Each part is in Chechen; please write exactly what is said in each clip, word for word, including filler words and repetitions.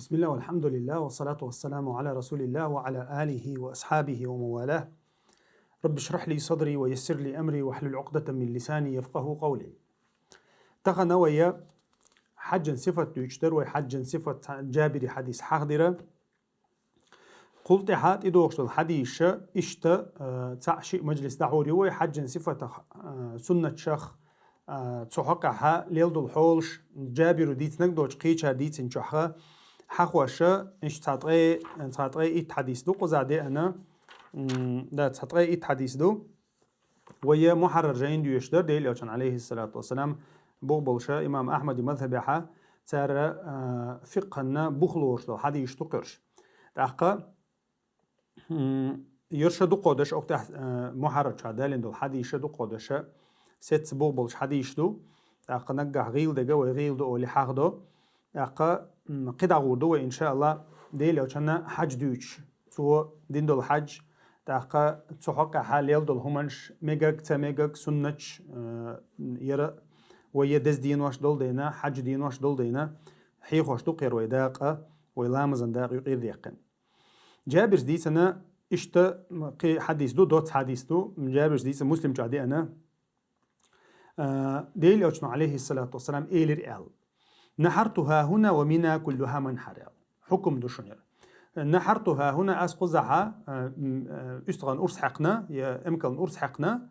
بسم الله والحمد لله والصلاة والسلام على رسول الله وعلى آله وأصحابه ومن والاه. رب اشرح لي صدري ويسر لي أمري واحلل عقدة من لساني يفقهوا قولي. Тахан вай хьаджан сифат дуьйцуш дар, вай хьаджан сифат, Джабира хьадис хьахдира. Кхул тӀаьхьа тӀедогӀуш долу хьадисаш иштта, а, цхьаъ-шиъ мажлис дӀахьур ю вай хьаджан сифатах, а, суннаташах, а, цу хьокъехь лелла долу хьолаш, Джабира дийцинарг доцуш кхечара дийцинчохь хьахош, иштта цхьа ткъе, цхьа ткъе итт хьадис ду, кхузахь деана, м, да, цхьа ткъе итт хьадис ду. Вай мухьаррар жайна доьшуш дара, Делан Элчанан, алейхиссалату вассалам, бух болуш имам Ахьмадан мазхабехь, цара, а, фикъхӀана бух лоруш долу хьадисаш ду кхуьрш. ТӀаккха, м, ерш дукхох даш, окху тӀехь, а, мухьаррарчохь далийна долу хьадисаш дукхох даш, сецца бух болуш хьадисаш ду. ТӀаккха наггахь гӀийла дерг вай гӀийла ду олий хьахдо. ТӀаккха, м, кхин дӀагӀур ду вай, иншааллахӀ, Делан Элчанна хьадж дуьйцуш. Цо дина долу хьадж, тӀаккха цу хьокъехь лелла долу хӀуманаш, мегаг, ца мегаг, суннаташ, э, яра, вай я деза денош долу дайна, хьаджан денош долу дайна, хьехош ду кхера вай дакъа, вай ламазан дакъа юкъера даьккхина. Джабирс дийцина, иштта, м, кхин хьадис ду, доцца хьадис ду, Джабирс дийцина, Муслим чохь деана, а, Делан Элчано, алейхиссалату вассалам, элира аьлла: «نحرت ها هنا ومنى كلها منحر», аьлла. Хьукум ду шуна яра. «نحرت ها هنا», ас кхузахь, а, м, а, уьстагӀан урс хьаькхна, я эмкалан урс хьаькхна,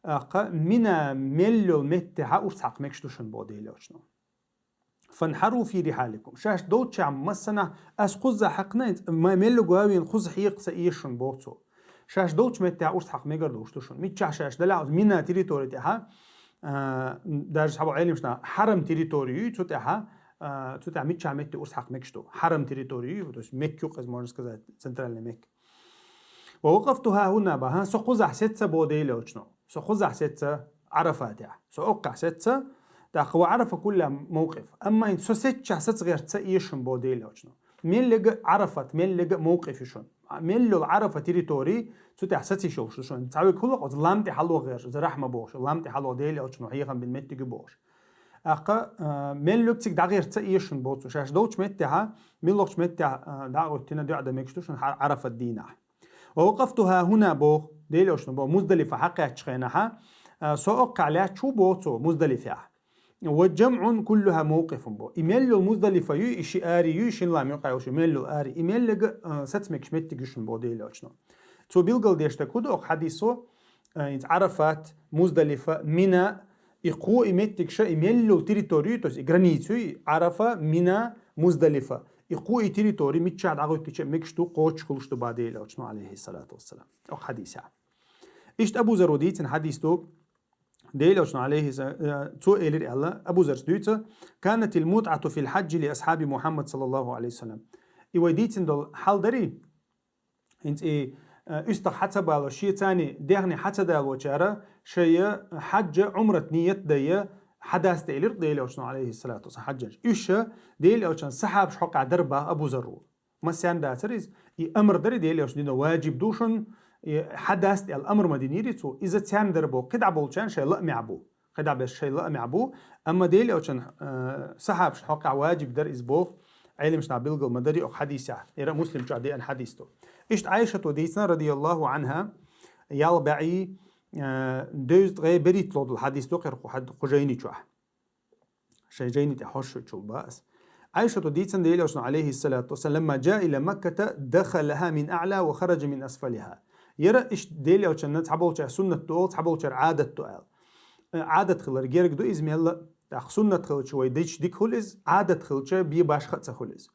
а, кха Мина мел йолу меттехь урс хьакха мегаш ду шуна, боху Делан Элчано. «فانحروا في رحالكم». Шаьш долччохь массанахь, ас кхузза хьаькхна, ма-, меллиг ван вийна кхуза хьекха ца еза шуна, боху цо. Шаьш долчу меттехь урс хьакха мегар долуш ду шуна. Миччахь шаьш далахь, оцу Мина территори тӀехь, а, даже цхьаболу Ӏеламнаха хьарам территори ю, цу тӀехь, а, цу тӀехь миччахь метте урс хьакха мегаш ду. Хьарам территори ю, то есть Мекка ю-кх иза, можно сказать, центральный Мекка. «ووقفت ها هنا», баха, со кхузахь сецца, боху Делан Элчано. Со кхузахь сецца, Ӏарафатехь. Со оккхахь сецца, тӀаккха «وعرفت كلها موقف». Амма хӀинца со сецчахь саца гӀерта ца еза шуна, боху Делан Элчано. Меллиг а Ӏарафат, меллиг а мовкъиф ю шуна. Мел йолу Ӏарафа территори, цу тӀехь сацийш йолуш ду шуна. Цхьа верг хуьлу-кх оцу лам тӀе хьалогӀерш, иза рахьма бохуш, лам тӀе хьалогӀ-, Делан Элчано хьехам бина меттиг ю бохуш. ТӀаккха, а, меллиг цига дӀагӀерта ца еза шуна, боху цо. Шаьш долчу меттехь, муьлххачу меттехь, а, дӀа а гӀоьттина, дуьхьа дан мегаш ду шуна хьа-, Ӏарафат дийнахь. «ووقفت ها هنا», боху Делан Элчано, боху, Муздалифа хьакхаьчча хенахь, а, со оккхахь лаьтташ ву, боху цо, Муздалифехь. «وجمع كلها موقف», боху. И мел йолу Муздалифа ю, и ши ари ю, и шина лам юкъахь йолуш ю, мел йолу ари. И меллиг а, а, саца мегаш меттиг ю шуна, боху Делан Элчано. Цо билгалдеш дерг хӀун ду окху хьадисо, а, хӀинца Ӏарафат, Муздалифа, Мина, и кхо и меттигаш, и мел йолу территори ю, то есть и граница ю, и Ӏарафа, Мина, Муздалифа. И кхо и территори миччахь дӀагӀуьттича а мегаш ду, кхочуш хуьлуш ду, боху Делан Элчано, алейхиссалату вассалам, окху хьадисехь. Иштта Абу Зарро дийцина хьадис ду, Делан Элчано, алейхи са-, э, цо элира аьлла, Абу Заррас дуьйцу: «كانت المتعة في الحج لأصحاب محمد صلى الله عليه وسلم». И вай дийцина долу хьал дарий? ХӀинца и, э, уьстагӀ хьа ца бало, шен царний дегӀний хьа ца далочара, шайа хьаджа, Ӏумрат ният дайа, хьадаста элира Делан Элчано, алейхиссалату вассалам, хьаджанаш. Уьш Делан Элчанан сахьабаш хьокъехь дара, боху Абу Зарро. Массарна дацара иза. И амр дарий Делан Элчано дина, ваджиб ду шуна, и хьадаста аьлла амр ма динийрий цо. Иза царна дара, боху, кхидӀа болчарна шайн лаамехь бу. КхидӀа берш шайн лаамехь бу. Амма Делан Элчанан, э, сахьабашна хьокъехь ваджиб дара иза, боху, Ӏеламнаха билгал ма дарий окху хьадисехь. Яра Муслим чохь деана хьадис ду. Иштта Ӏайшата дийцина, радияллаху Ӏанха, ялх бӀе, э, дезткъе берхӀитталгӀа долу хьадис ду кху хьад-, кху жайни чохь. Шайн жайни тӀехь хьошучул баъс. Ӏайшата дийцина Делан Элчано, алейхиссалату вассалам: «لما جاء إلى مكة دخلها من أعلى وخرج من أسفلها». Яра иштта Делан Элчанан цхьаболчара суннат ду олу, цхьаболчара Ӏадат ду аьлла. Э, Ӏадат хилар герга ду иза мелла, тӀаккха суннат хилча вай дича дика хуьлу иза, Ӏадат хилча бен башха а ца хуьлу иза.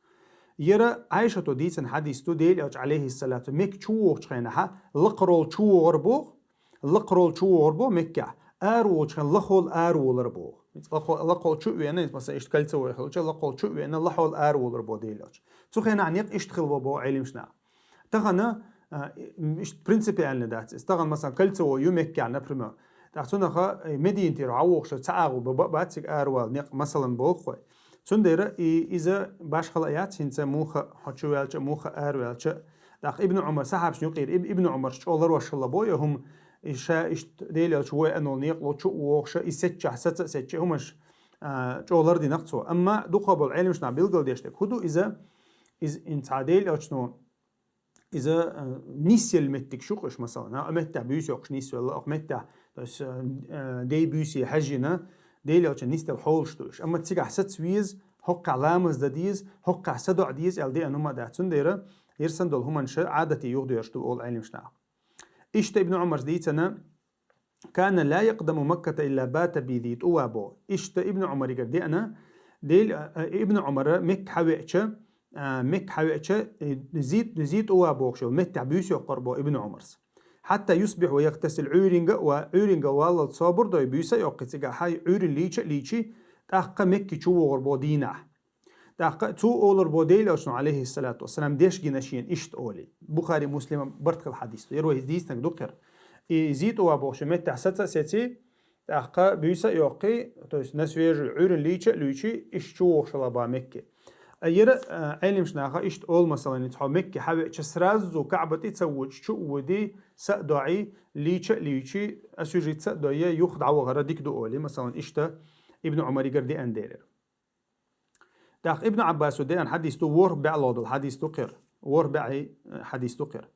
Яра Ӏайшата дийцина хьадис ду, Делан Элча, алейхиссалату, Мекка чу вогӀучу хенахь, лакхаролла чу вогӀура, боху, лакхаролла чу вогӀура, боху, Меккехь, араволучу хенахь лахолла араволура, боху. Лакхо-, лакхолла чу а веана, масала, иштта кольцевой хилча, лакхолла чу а веана, лахьолла араволура, боху Делан Элча. Цу хенахь некъ иштта хилла, боху Ӏеламнаха. Тахана, а, иштта принципиально дац иза. Тахана, масала, кольцевой ю Меккехь, например. ТӀаккха цунах, э, Мединатера хьавогӀуш цхьа агӀо ба-, ба-, бац цига аравала некъ, масалан, боху вай. Цундела и, иза башхала а яц, хӀинца муха хьо чу ваьлча а, муха араваьлча а. ТӀаккха Ибн Ӏумар, сахьабашна юкъера Иб-, Ибн Ӏумарс чӀогӀа ларвеш хилла, боху, я хӀума, и ша иштта Делан Элча вой аьнна некъ ло чу а вогӀуш, и сецчахь саца а сецча, хӀуманаш, а, чӀогӀа лардина-кх цо. Амма дукхах болу Ӏеламнаха билгалдеш дерг хӀун ду иза? Иза ин цхьа Дела Элчано, иза, э, нисъелла меттиг шу-кх уьш, масалан, а, меттехь буьйса йоккхуш нисвелла, окху меттехь, то есть, э, э, дей буьйса хьаьжжина, Дела Элчано нисделла хьолаш ду уьш. Амма цигахь саца веза, хӀокхахь ламаз дан деза, хӀокхахь садоӀа деза аьлла деана хӀума а дац. Цундела, ирсан долу хӀуманаш Ӏадате юхадоьрзуш ду олу Ӏелимаш наха. Иштта Ибн Ӏумарс дийцина: «Кана ла якъдаму Макката илла бата би зи тува», бо. Иштта Ибн Ӏумаригара деана, Дел-, а, а, Ибн Ӏумара Мекка хьавеача, а, Мекка хьавеача, э, зи, зи тува бохуш йолу меттехь буьйса йоккхур бо Ибн Ӏумарс. «Хьатта юсбихь ва яхтасил», Ӏуьйринга а ва, Ӏуьйринга валлал собар дой, буьйса а йоккхи цигахь, хьай Ӏуьйрин лийча а лийчи, тӀаккха Мекки чу вогӀур бо дийнахь. ТӀаккха цо олур бо Дела Элчано, алейхиссалату вассалам, деш гина шена иштта олий. Бухари, Муслима барт хилла хьадис ду. Яра вай иза дийцинарг ду-кх хӀара. И зи тува бохучу меттехь саца а сеци, тӀаккха буьйса а йоккхий, то есть на свежую, Ӏуьйрин лийча а луьйчий, иштта чу вогӀуш хилла бо Мекке. А яра, а, Ӏелимаш наха иштта олу, масалан, хьо Мекке хьавеача сразу Каъба тӀе ца воьдуш чу а воьдий, са а доӀий, лийча а лийчий, освежиться а дойя, юха дӀавахара дика ду олий, масалан, иштта Ибн Ӏумаригара деана делира. ТӀаккха Ибн Ӏаббасо деана хьадис ду, ворхӀ бӀе лоьду хьадис ду-кх хӀара. ВорхӀ бӀе, э, хьадис ду-кх хӀара.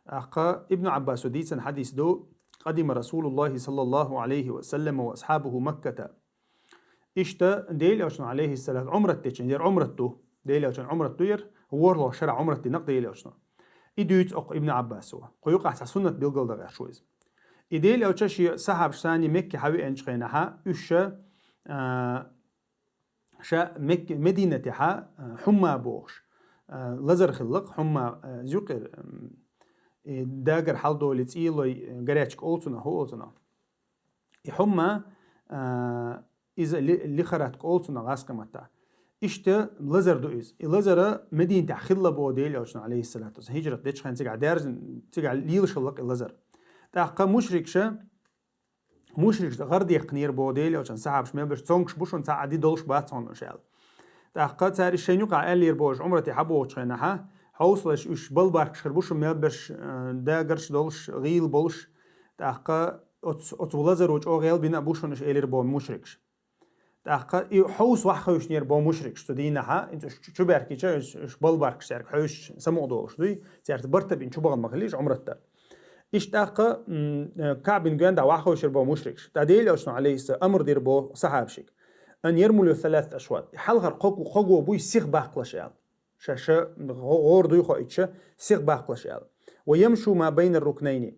ТӀаккха Ибн Ӏаббасо дийцина хьадис ду: «Къадима Расулуллахи саллаллаху алейхи ва саллама ва асхьабуху Макката». Иштта Дела Элчано, алейхиссалату, Ӏумрат дечу, яра Ӏумрат ду. Дела Элчано Ӏумрат ду яра, ворхӀалгӀа шарахь Ӏумрат динарг Дела Элчано. И дуьйцу окху Ибн Ӏаббасо. Кху юкъахь цхьа суннат билгалдан гӀерташ ву иза. И Дела Элча шен сахьабаш санна Мекке хьавеанчу хенахь, уьш ша, а, ша Мек-, Мединатехьа, а, хьумма бохуш, а, лазар хилла-кх, хьумма, а, зуькъера, м, и дагар хьалдолий, цӀийлой, горячка олу цунах, хӀу олу цунах. И хьумма, а, иза ли-, лихарат олу цунах гӀазкхи маттахь. Иштта лазар ду иза. И лазара Мединатехь хилла боху Дела Элчано, алейхиссалату вассалам. Хиджрат дечу хенахь цигахь даьржина, цигахь лелаш хилла-кх и лазар. ТӀаккха мушрикша Мушрикаш гӀар дехкинера боху Дела Элчан сахьабаш, мел берш цомгуш бу шуна, цхьа а ди долуш бац хьуна уьш аьлла. ТӀаккха цара иштта шайн юкъахь аьллера бохуш, Ӏумрате хьабохучу хенахьа, хьовсалаш уьш балбаркаш хир бу шуна, мел берш, э, дагарш долуш, гӀийла болуш. ТӀаккха оцу, оцу лазаро чӀогӀа гӀелбина а бу шуна уьш элира боху мушрикаш. ТӀаккха и хьовса ваххевшинера боху мушрикаш цу дийнахьа, уьш чу-, чубаьркича, уьш, уьш балбаркаш цаьрга хьевсича самукъа долуш дуй, цаьрца барта бина чубахана ма хилийша Ӏумрат дар. Иштта тӀаккха, м, э, Каъбин гоьнда ваххевшира боху мушрикаш. ТӀаккха Дела Элчано, алейхиссалам, амр дира боху сахьабашка: «Ан ярмулу саласат ашват». Хьалхара кхо-, кхо го буй сиха баккхалаш аьлла. Ша, ша гӀо-, гӀора дуй хоуьйтуша, сиха баккхалаш аьлла. «Ва ямшу ма байна рукнайни».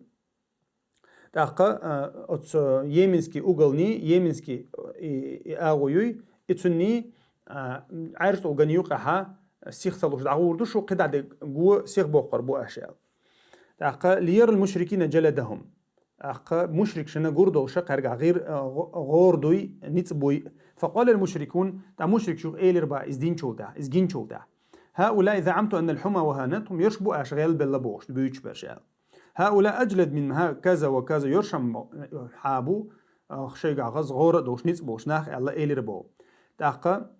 ТӀаккха, а, оцу Йеменский уголни, Йеменский, и, и агӀо юй, и цунний, а, Ӏаьржа тӀулган юкъахьа сиха ца луш дӀагӀур ду шу, кхидӀа де го сиха боккхур бу аша аьлла. ТӀаккха: «Лиярал мушрикина джаладахум». ТӀаккха мушрикашна гур долуша кхаьрга гӀир, а, гӀо-, гӀор дуй, ницкъ буй. «Факъалал мушрикун», тӀа мушрикаш юха элира баха иза динчул тӀаьхьа, иза гинчул тӀаьхьа: «Хаула заамту аннал хьума ваханатхум», ерш бу аша гӀелбелла бохуш, буьйцуш берш аьлла. «Хаула аджлад мин ха-, каза ва каза», ерш ам хьа бу, а, шайгахь хаза гӀора а долуш, ницкъ болуш нах аьлла элира боху. ТӀаккха,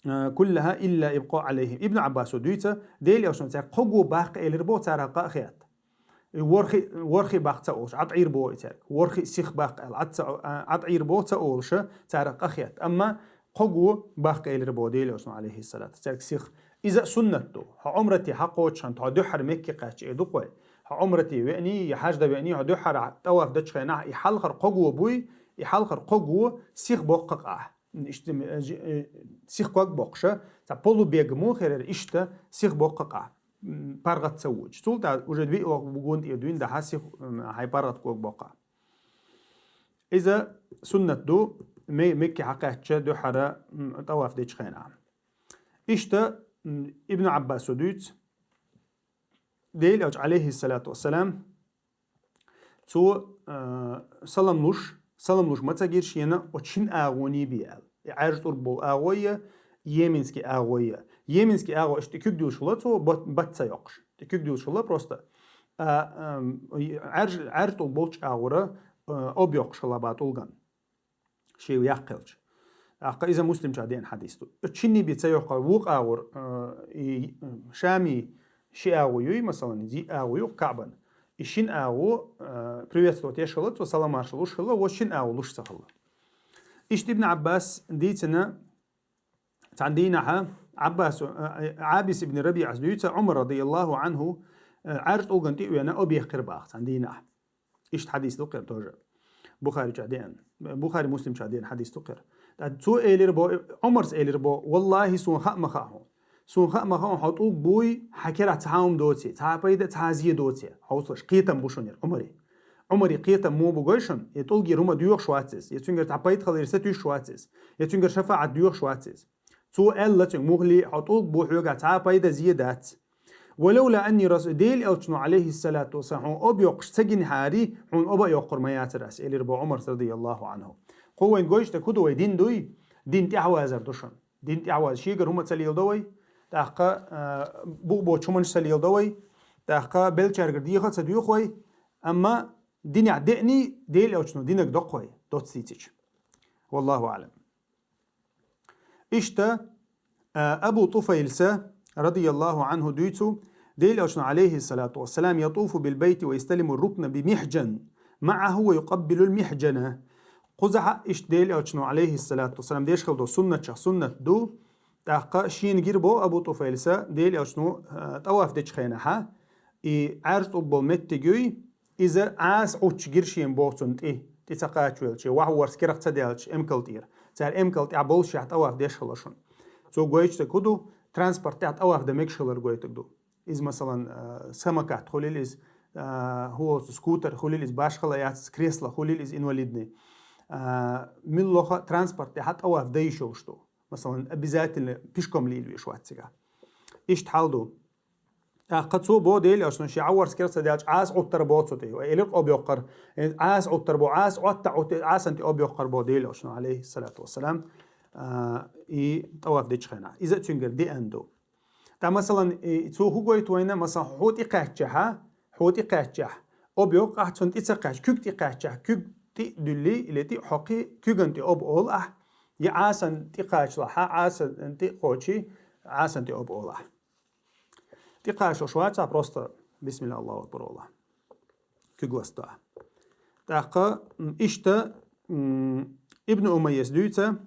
а, «Куллаха илла ибкъо алейхим». Ибн Ӏаббасо дуьйца, Дела Элчано цаьрга кхо го баккха элира боху, царах къа а хетта. И ворхи, ворхи баккха ца олуш, Ӏад Ӏийр боху и цаьрга. Ворхи сиха баккха аьлла, Ӏад ца, а, Ӏад Ӏийр боху ца олуша, царах къа хетта. Амма кхо го баккха элира боху Дела Элчано, алейхиссалату, цаьрга сиха. Иза а суннат ду. Хьо Ӏумрате хьакхочушхьан, хьо дуьххьара Мекке кхаьчча э ду-кх вай. Хьо Ӏумрате веаний, я хьаж дан веаний, хьо дуьххьара тӀаваф дечу хенахь, и хьалхара кхо го буй, и хьалхара кхо го сиха боккха къа. Иштта, э, жи-, э, сиха ког боккхуша, цхьа полубег мо херера иштта сиха боккха къа. М, паргӀат ца вучу. Цул тӀаьхьа уже виъ воккха гонна тӀера дуьйна дахьа сиха, м, хьайн паргӀат ког боккха. Иза суннат ду, Ме-, Мекке хьакхаьчча дуьххьара, м, тӀаваф дечу хенахь. Иштта, м, Ибн Ӏаббасо дуьйцу, Дела Элча, алейхиссалату вассалам, цо, а, салам луш, салам луш ма ца гира шена, оцу шина агӀоний бен аьлла. И Ӏаьржа тӀулг болу агӀой а, Йеменский агӀой а. Йеменский агӀо иштта куьг дуьллуш хилла цо, бат-, бат ца йоккхуш. ТӀе куьг дуьллуш хилла просто. А, ам, и Ӏаьржа, Ӏаьржа тӀулг болчу агӀора, а, об йоккхуш хилла бан тӀулган. Шен яккхелча. ТӀаккха иза Муслимча деана хьадис ду. Оцу шинний бен ца йоккхура вукху агӀор, а, и, м, Шами ши агӀо юй, масалан, иза йиъ агӀо ю Каъбан. И шина агӀо, а, приветствовать еш хилла, цо салам-маршалла луш хилла, вот шина агӀо луш ца хилла. Иштта Ибн Ӏаббас дийцина, цхьана дийнахьа, Ӏаббас, э, э, Ӏабис ибн РабиӀас дуьйцу, Ӏумар радияллаху Ӏанху, э, Ӏаьржа тӀулган тӀе а вена, объехкхира бахарца цхьана дийнахь. Иштта хьадис ду кхера тоже. Бухари чу деана. Бухари, Муслим чу деана хьадис ду кхера. ТӀаккха цо элира бо, Ӏумарс элира бо: «Валлахи, суна хаа ма хаьа хьуна. Суна хаа ма хаьа хьуна, хьо тӀулг буй, хьан керахь цхьа хӀума доций, цхьа пайда, цхьа зе доций. Хьовсалаш, кхетам бу шуна яра Ӏумари. Ӏумари кхетам мо бу гой шуна, я тӀулгера хӀума доьхуш вац иза, я цуьнгара цхьа пайда хилар сатуьйсуш вац иза, я цуьнгара шафаӀат доьхуш вац иза». Цо аьлла цуьнга: «Мухли, хьо тӀулг бу, хьоьгахь цхьа пайда, зе дац. Валавла анни расу-, Дела элчано, алейхиссалату вассалам, хьуна объоккхуш ца гинахьари, хьуна оба йоккхур ма яцар ас», — элира бо Ӏумарс радияллаху Ӏанху. Кхо вайн гойчу тӀе кху ду вай дин дуй, дин тӀаьхьавазар ду шуна. Дин тӀаьхьаваза шегара хӀума ца леладо вай, тӀаккха, а, бу-, бочу хӀуманаш ца леладо вай, тӀаккха беллачаьргара деха а ца доьху вай, амма динехь деъний, Дела элчано динаг доккху вай, доцца дийцича. Валлаху аӀлам. Иштта, а, Абу ТӀуфайлса, радияллаху Ӏанху, дуьйцу, Дела элчано, алейхиссалату вассалам, ятуфу бил байти ва ясталиму рукна би михьжан, маӀаху ва юкъаббилул михьжана. Кхузахь а иштта Дела элчано, алейхиссалату вассалам, деш хила долу суннатчех суннат ду, тӀаккха шена гира бо Абу ТӀуфайлса, Дела элчано, а, тӀаваф дечу хенахьа, и Ӏаьржа тӀулг болу меттиг юй, иза Ӏаса Ӏуттуш гира шена боху цунна тӀе, тӀе ца кхачавелча, ваха ворс керах ца даьлча эмкал тӀера. Цара эмкал тӀехь боллушехь тӀаваф деш хила шуна. Цо гойтуш дерг хӀун ду, транспорт тӀехь тӀаваф дан мегаш хилар гойтург ду. Иза, масалан, а, самокат хуьлийла иза, а, хӀун олу цо, скутер хуьлийла иза, башхала яц, кресло хуьлийла иза инвалидный. А, муьлхха а транспорт тӀехь тӀаваф дан йиш йолуш ду. Масалан, обязательно пешком лийла веш вац цигахь. Иштта хьал ду. ТӀаккха цо бо Дела элчано, шен ворс керах ца даьлча, Ӏаса Ӏуттар бо цо тӀе. Вай элира объоккхар, Ӏаса Ӏуттар бо, Ӏаса Ӏотта, Ӏутта, Ӏасан тӀе объоккхар бо Дела элчано, алейхиссалату вассалам, а, и тӀаваф дечу хенахь. Иза а цуьнгара деана ду. ТӀа, масалан, и, цо хӀун гойту вайна, масалан, хьо тӀе кхаьччахьа, хьо тӀе кхаьччахь, объоккхахь, цунна тӀе ца кхаьчча, куьг тӀе кхаьччахь, куьг тӀе а дуьллий, или тӀе а хьокхий, куьган тӀе оба олу ахь, я Ӏасан тӀе кхачалахьа, Ӏасан тӀе а кхочий, Ӏасан тӀе оба олу ахь. ТӀе кхачалуш вацахь, просто бисмилла, Аллаху акбар олу ахь. Куьг ластахь. ТӀаккха, м, иштта, м, Ибн Умайяс дуьйца,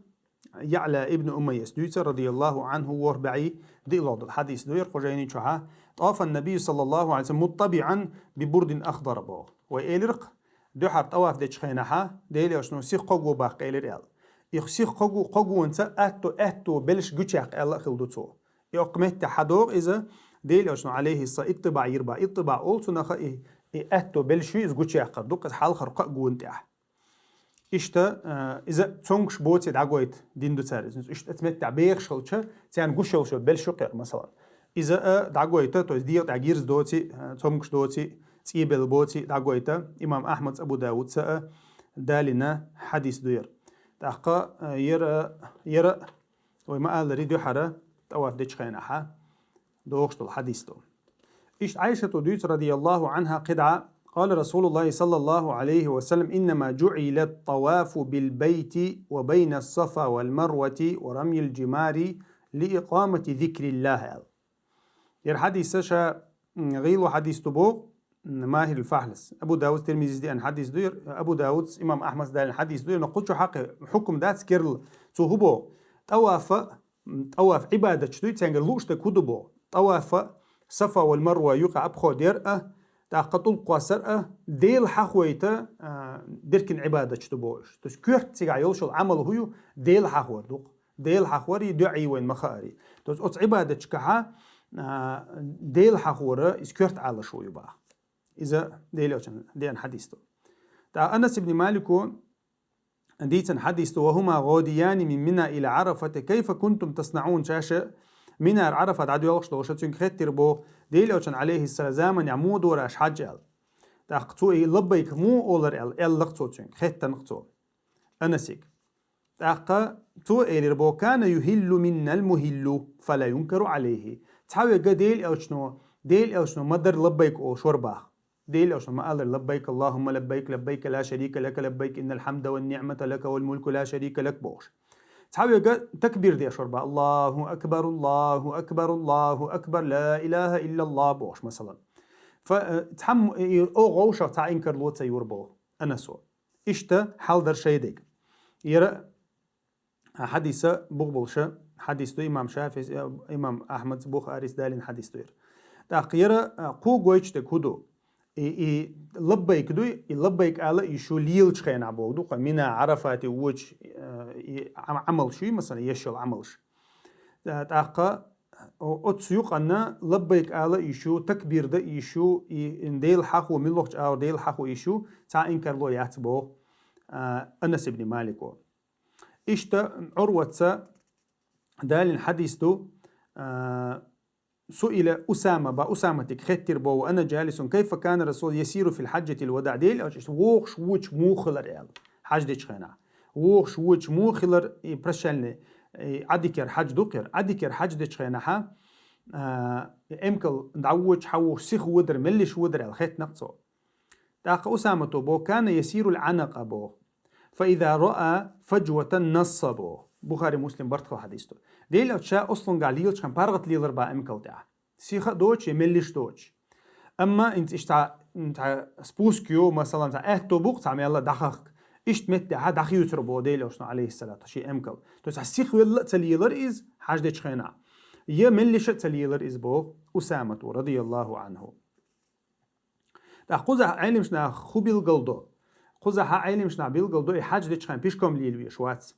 Яъла ибн Умайяс дуьйца, радияллаху Ӏанху, ворхӀ бӀе диълагӀа долу хьадис ду яра кху жайни чохьа: «ТӀафа набий саллаллаху Ӏалайхи ва саллам муттабиӀан би бурдин ахдара», — боху. Вай элира-кх, дуьхьара тӀаваф дечу хенахьа, Дела элчано сиха кхо го баккха элира аьлла. И сиха кхо го, кхо гонца атто, атто белш гучуяккха аьлла а хилла ду цо. И оккха меттехь хьадогӀу иза, Дела элчано, алейхиссалам, иттибаӀ йира бах. ИттибаӀ олу цунах и, и атто белш ю иза гучуяккхар, дукха иза хьалхара кхаа гона тӀехь. Иштта, а, иза цомгуш боций дӀагойта дина ду цара иза. Иштта оцу меттехь бехаш хилча, царна гуш йолуш йолу белш ю кхера, масалан. Иза а дӀагойта, то есть дегӀа тӀехь гирза доций, а, цомгуш доций, цӀийбелла боций дӀагойта, имам Ахьмадс, Абу Давудса а далийна хьадис ду яра. ТӀаккха, а, яра, яра, вай ма-аллара, дуьхьара тӀаваф дечу хенахьа догӀуш долу хьадис ду. Иштта Ӏайшата дуьйцу, радияллаху Ӏанха, кхидӀа: «Къала Расулуллахи саллаллаху Ӏалайхи ва саллам: „Иннама жуӀила ат-тавафу бил байти ва байна ас-Сафа вал Марвати ва рамйил жимари ли икъамати зикриллахи“», — аьлла. Яра хьадиса ша, м, гӀийло хьадис ду боху, м, Махьил Фахьлас. Абу Давудс, Тирмизис деана хьадис ду яра, Абу Давудс, имам Ахьмадс далийна хьадис ду яра, но кху чу хьакхе хьукум дац керла. Цо хӀун боху? ТӀавафа м, тӀаваф Ӏибадаташ дуй, цаьнгара лууш дерг хӀун ду боху? ТӀавафа Сафа вал Марва юкъа обход яр а, тӀаккха тӀулг кхоссар а, Дела хьахойта, а, деркин Ӏибадаташ ду боху уьш. То есть коьрта цигахь йолуш йолу Ӏамал хӀун ю? Дела хьахор ду-кх. Дела хьахор и дуьӀий вайн ма хаари. То есть оцу Ӏибадаташкахьа, а, Дела хьахора иза коьрта Ӏалашо ю баха. Иза Дела элчан деана хьадис ду. ТӀаккха Анас ибн Малико дийцина хьадис ду: «Ва хӀума гӀадияни мин Мина иля Ӏарафати, кайфа кунтум таснаӀун?» Шаьш Минара Ӏарафа дӀадоьлхуш долуш цуьнга хеттира боху, Дела элчан, алейхиссалам, заманехь муха дора аша хьаьж аьлла. ТӀаккха цо и лаббайк муха олура аьлла, аьлла-кх цо цуьнга, хеттина-кх цо Анасига. ТӀаккха цо элира боху: «Кана юхиллу миннал мухиллу, фала юнкару Ӏалайхи». Цхьаверг Дела элчано, Дела элчано ма-дарра лаббайк олуш вара баха. Дела элчано ма-аллара: «Лаббайк Аллахумма лаббайк, лаббайк ла шарика лака лаббайк, иннал хьамда ван ниӀмата лака вал мулку ла шарика лак», — бохуш. Цхьаверг такбир деш вара баха: «Аллаху акбар, Аллаху акбар, Аллаху акбар, ла илаха иллаллах», — бохуш, масалан. Фа-, э, цхьамма и, и, о, гӀовшах цхьа инкарло ца юра боху Анасо. Иштта хьал дара шайдерг. Яра хьадиса бух болуша Хьадис ду имам ШафиӀис, э, имам Ахьмадс, Бухарис далийна хьадис ду яра. ТӀаккха яра, э, кхо гойташ дерг хӀун ду? И, и лаббайк дуй, и лаббайк ала йиш ю лелача хенахь боху ду, кху Мина, Ӏарафате воьдуш, э, и Ӏам-, Ӏамалш ю, масала, еш йолу Ӏамалш. Э, тӀаккха о-, оцу юкъанна лаббайк ала йиш ю, такбир дан йиш ю, и Дела хьахо, муьлххачу агӀор Дела хьахо йиш ю, цхьа инкарло яц боху, э, Анас ибн Малико. Иштта Ӏурватца далийна хьадис ду, а, суила Усама, ба Усаматиг хеттира боху, ана джалисун, кайфа кана расул ясиру фил хьаджатил вадаӀ, Дела аьлча, иштта вогӀуш воьдуш муха хилар аьлла, хьаж дечу хенахь. ВогӀуш воьдуш муха хилар, и прощальный, и Ӏадикер хьаж ду-кх яра, Ӏадикер хьаж дечу хенахьа, а, эмкал дӀавоьдуш хьан вогӀуш сиха воьдар, меллиш воьдар аьлла хеттина-кх цо. ТӀаккха Усамато боху, кана ясирул Ӏанакъа боху. Фа иза раъа фаджватан насса боху. Бухари, Муслим барт хилла хьадис ду. Дела аьлча, ша ослунгахь лелачхьан паргӀат лелар бан эмкал тӀехь. Сиха а доцуш, я меллиш доцуш. Амма инца иштта цхьа, цхьа спуск ю, масалан, цхьа аьтто бу-кх цхьа мелла дӀахахка. Иштта меттехьа дӀахоьцур боху Дела аьлча, алейхиссалату, шен эмкал. То есть, сиха велла а ца лелар иза, хьаж дечу хенахь. Я меллиша а ца лелар иза боху Усамато, радияллаху Ӏанху. ТӀаккха кхузахь Ӏеламнаха хӀун билгалдо? Кхузахь Ӏеламнаха билгалдо, и хьаж дечу хенахь пешком лела везаш вац.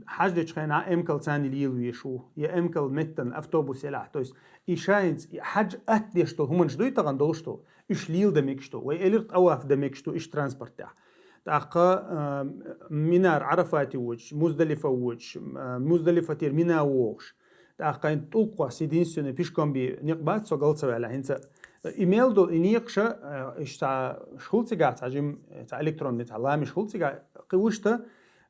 Хьаж дечу хенахь эмкал царна лела везаш ву, я эмкал меттан автобус елахь. То есть, и ша хӀинца, и хьаж атта деш долу хӀуманаш дуй тахана долуш долу, уьш лела дан мегаш ду, вай элира тӀаваф дан мегаш ду, уьш транспортехь. ТӀаккха, а, Минара Ӏарафате воьдуш, Муздалифа воьдуш, а, Муздалифатера Мина вогӀуш. ТӀаккха хӀинца тӀулг кхосса единственный пешком бен некъ бац со гал ца ваьлла хӀинца. И мел долу и некъаша, а, иштта цхьа хуьлу цигахь цхьа жим, цхьа электронный, цхьа ламаш хуьлу цигахь, кхин вуьшта,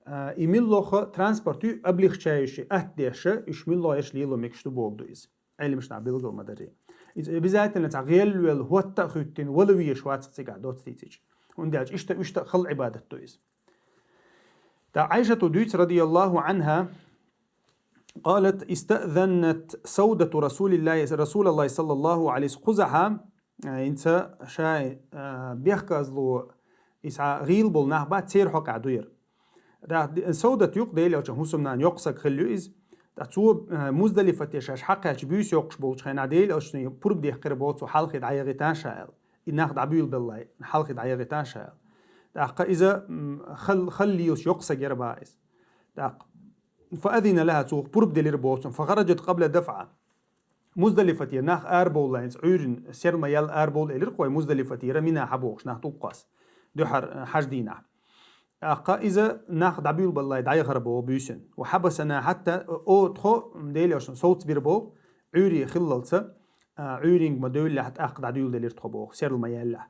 а, и муьлхха транспорт ю облегчающий, атта деш, уьш муьлхха еш лело мегаш ду боху ду иза. Ӏеламнаха билгал ма дарий. Иза обязательно цхьа гӀелвелла, хӀотта а хӀуьттина, вала везаш вац цигахь доцца дийцича. ХӀунда аьлча иштта, иштта хала Ӏибадат ду иза. ТӀаккха Ӏайшата дуьйцу, радияллаху Ӏанха, قالت: استأذنت سودة رسول الله، رسول الله صلى الله عليه وسلم. Кхузахьа, а, хӀинца ша, а, бехказло, иза гӀийла болу нах бац, церан хьокъехь ду яра. ТӀаккха Саудат юкъа Дела аьлча хӀусамнана йоккха саг хилла ю иза. ТӀаккха цо, а, Муздалифате шаьш хьакхаьчча буьйса йоккхуш болчу хенахь Дела аьлча пурба дехкира боху цо хьалхе дӀаяхийтан ша аьлла. И нах дӀабуьйлабеллай, хьалхе дӀаяхийтан ша аьлла. ТӀаккха иза, м, хал-, хала лелаш йоккха саг яра баха иза. ТӀаккха فأذن لها، цо пурба делира боху цунна. فخرجت قبل دفعة. Муздалифатера нах арабовлла хӀинца Ӏуьйрина серлама яьлла арабовла элира-кх вай Муздалифатера Мина хьабохуш нах тӀулг кхосса. Дуьххьара, э, хьаж дийнахь. ТӀаккха иза нах дӀабуьйлабаллай дӀаяхара боху буьйсанна. وحبسنا حتى، о, тхо, м, Дела аьлча совцабира боху, Ӏуьйре хиллалца, а, Ӏуьйренга ма девллехь тӀаккха дӀадуьйладелира тхо боху, серлама яьллехь.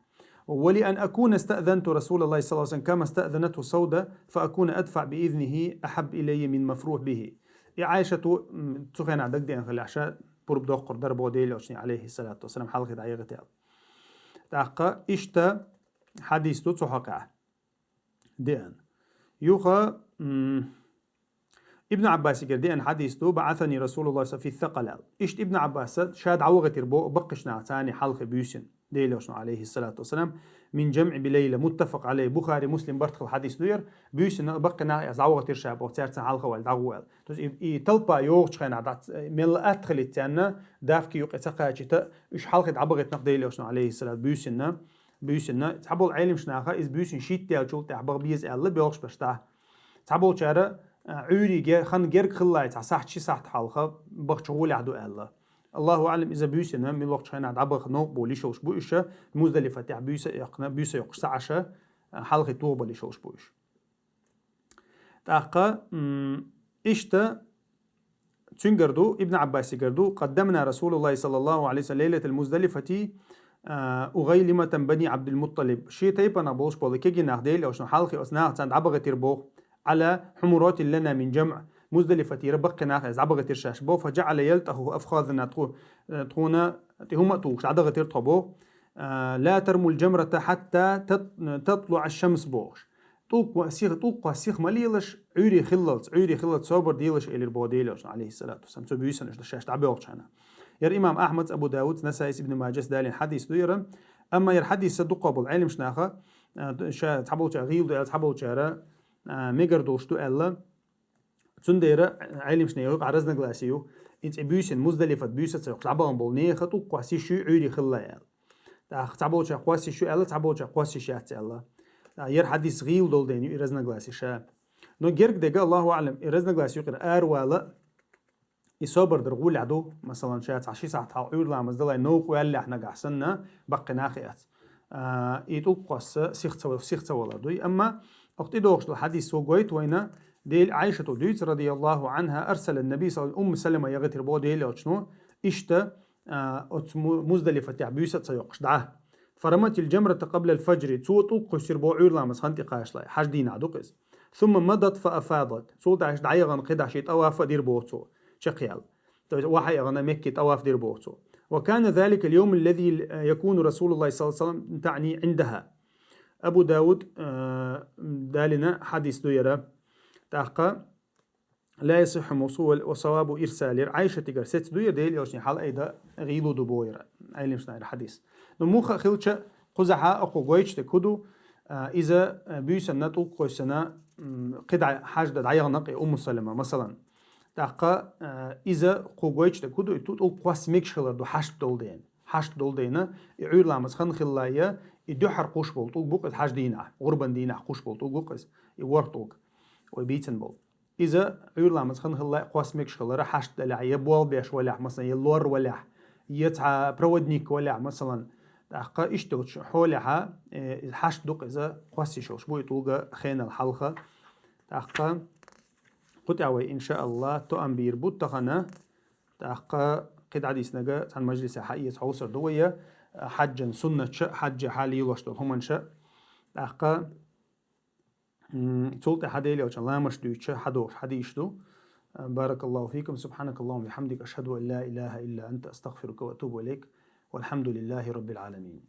ولأن أكون استأذنت رسول الله صلى الله عليه وسلم كما استأذنته سودة، فأكون أدفع بإذنه أحب إلي من مفروح به. И Ӏайшата, м, цу хенахь дагадеана хилла ша пурба доккхур дара боху Дела аьлча, алейхиссалату вассалам, хьалхе дӀаяхийта аьлла. ТӀаккха иштта хьадис ду цу хьокъехь деана. Юха, м, Ибн Ӏаббасигара деана хьадис ду, بعثني رسول الله صلى الله عليه وسلم في الثقل аьлла. Иштта Ибн Ӏаббаса ша дӀавахийтира боху баккхийчу наха царна хьалхе буьйсанна, Дела аьлча, алейхиссалату вассалам, من جمع بليلة، متفق عليه، Бухари, Муслим барт хилла хьадис ду яра, буьйсанна баккхий нах эцна дӀавахийтира ша боху, цаьрца хьалха ваьлла дӀагӀо аьлла. То есть и, и толпа йогӀучу хенахь дац, мелла атта хилийта царна, давка юкъе ца кхачийта, уьш хьалхе дӀабахийтина-кх Дела аьлча, алейхиссалату, буьйсанна, буьйсанна. Цхьаболу Ӏеламнаха иза буьйсанна шийтта даьллачул тӀаьхьа баха беза аьлла, боьлхуш берш дахь. Цхьаболчара, а, Ӏуьйрий ге-, хан герга хиллалц, цхьа сахьт, ши сахьт хьалха бахча гӀолехь ду аьлла. Аллаху аӀлам, иза буьйсанна муьлххачу хенахь дӀабаха новкъа бовла йиш йолуш бу уьш, Муздалифатехь буьйса а яьккхина, буьйса йоккхуш ца Ӏаш, а, хьалхе тоха бала йиш йолуш бу уьш. ТӀаккха, м, иштта цуьнгара ду, Ибн Ӏаббасигара ду, قدمنا رسول الله صلى الله عليه وسلم ليلة المزدلفة، а, أغيلمة بني عبد المطلب. Шен тайпанах болуш болу кегий нах Дела аьлча хьалхе оцу наха царна дӀабахийтира боху, على حمرات لنا من جمع. Муздалифатера баккхий нах эцна дӀабахийтира шаьш боху, فجعل يلتقط أفخاذنا، тхо-, тхуна тӀе хӀума а тухуш дӀадахийтира тхо боху, а, لا ترموا الجمرة حتى تط-، تطلع الشمس бохуш. ТӀулг ва-, сиха, тӀулг кхосса сиха ма лелаш, Ӏуьйре хиллалц, Ӏуьйре хиллалц собар делаш, элира боху Дела аьлча, алейхиссалату вассалам, цу буьйсанна шаьш дӀабоьлхучу хенахь. Яра имам Ахьмадс, Абу Давудс, Насаис, Ибн Маджас далийна хьадис ду яра. Амма яра хьадис дукха болу Ӏеламнаха, а, ша цхьаболчара гӀийла ду аьлла, цхьаболчара, а, мегар долуш ду аьлла. Цундела Ӏелимашна йоах, разногласи ю, и цӀи буьйсанна, Муздалифат буьйса ца йоккхуш дӀабахана болу нехан тӀулг кхосса йиш ю, Ӏуьйре хилла аьлла. ТӀаккха цхьаболчара кхосса йиш ю аьлла, цхьаболчара кхосса йиш яц аьлла. ТӀаккха яра хьадис гӀийла долу дена ю и разногласи ша. Но герга дерг, Аллаху аӀлам, и разногласи юкъара аравала, и собар дар гӀолехь ду, масалан, ша цхьа ши сахьт хьалха Ӏуьйра ламаз далале новкъа ваьллехь нагахь санна, баккхий нах а эц. А, и тӀулг кхосса сих ца, сих ца валар дуй. Амма оха тӀедогӀуш долу хьадис цо гойту вайна, Дела Ӏайшата дуьйцу, радияллаху анхьа, арсала Наби саллаллаху, Умму Салама яхийтира боху Дела Элчано, иштта, а, оцу Му-, Муздалифатехь буьйса а ца йоккхуш дӀа. Фараматил джамрата къаблал фаджри, цо тӀулг кхоьссира боху Ӏуьйра ламаз хан тӀекхачале, хьаж дийнахь ду-кх иза. Сумма мадат фа афадат, цул тӀаьхьа дӀаяхана кхидӀа шен тӀаваф а дира боху цо, чекхъяьлла. То есть ваха а яхана Мекке тӀаваф дира боху цо. Ва кана заликал йовмал лази якуну Расулуллахи саллаллаху алейхи ва саллям таъни индахьа. Абу Дауд, э, далина хьадис ду яра. ТӀаккха ла ясихьу мавсул ва савабу ирсалир. Ӏайшатигара сецца ду яра, Дела Элчане хьалаайда гӀийла ду боху яра, Ӏелимашна яра хьадис. Ну, муха а хилча, кхузахьа оха гойтуш дерг хӀун ду, а, иза, а, буьйсанна, тӀулг кхоьссина, м, кхидӀа хьаж дан дӀаяхана-кх и Умму Салама, масалан. ТӀаккха, а, иза кху гойтуш дерг хӀун ду, и ту-, тӀулг кхосса мегаш хилар ду хьашт долу дена. Хьашт долу дена, и Ӏуьйра ламаз хан хилла я, и дуьххьара кхуьйсуш болу тӀулг бу-кх иза хьаж дийнахь, гӀурбан дийнахь кхуьйсуш болу тӀулг бу-кх иза, и ворхӀ тӀулг, вай бийцина болу. Иза Ӏуьйра ламаз хан хилла а кхосса мегаш хилар хьашт далехь, я болх беш валехь, масалан, я лор валехь, я цхьа проводник валехь, масалан. ТӀаккха иштта долчу хьолехьа, э, иза хьашт ду-кх иза, кхосса йиш йолуш бу и тӀулг хенал хьалха. ТӀаккха кху тӀехь вай, иншааллахӀ, тоам бийр бу тахана. ТӀаккха кхидӀа дийцинарг цхьана мажлисехь хьаэца хьовсур ду вай, хьаьжжан суннаташ а, хьаьжжехь лелош долу хӀуманаш а. ТӀаккха, м, цул тӀаьхьа Дела Элчан ламазаш дуьйцуш хьадогӀуш хьадисаш ду. بارك الله فيكم، سبحانك اللهم وبحمدك، أشهد أن لا إله إلا أنت، أستغفرك وأتوب إليك، والحمد لله رب العالمين.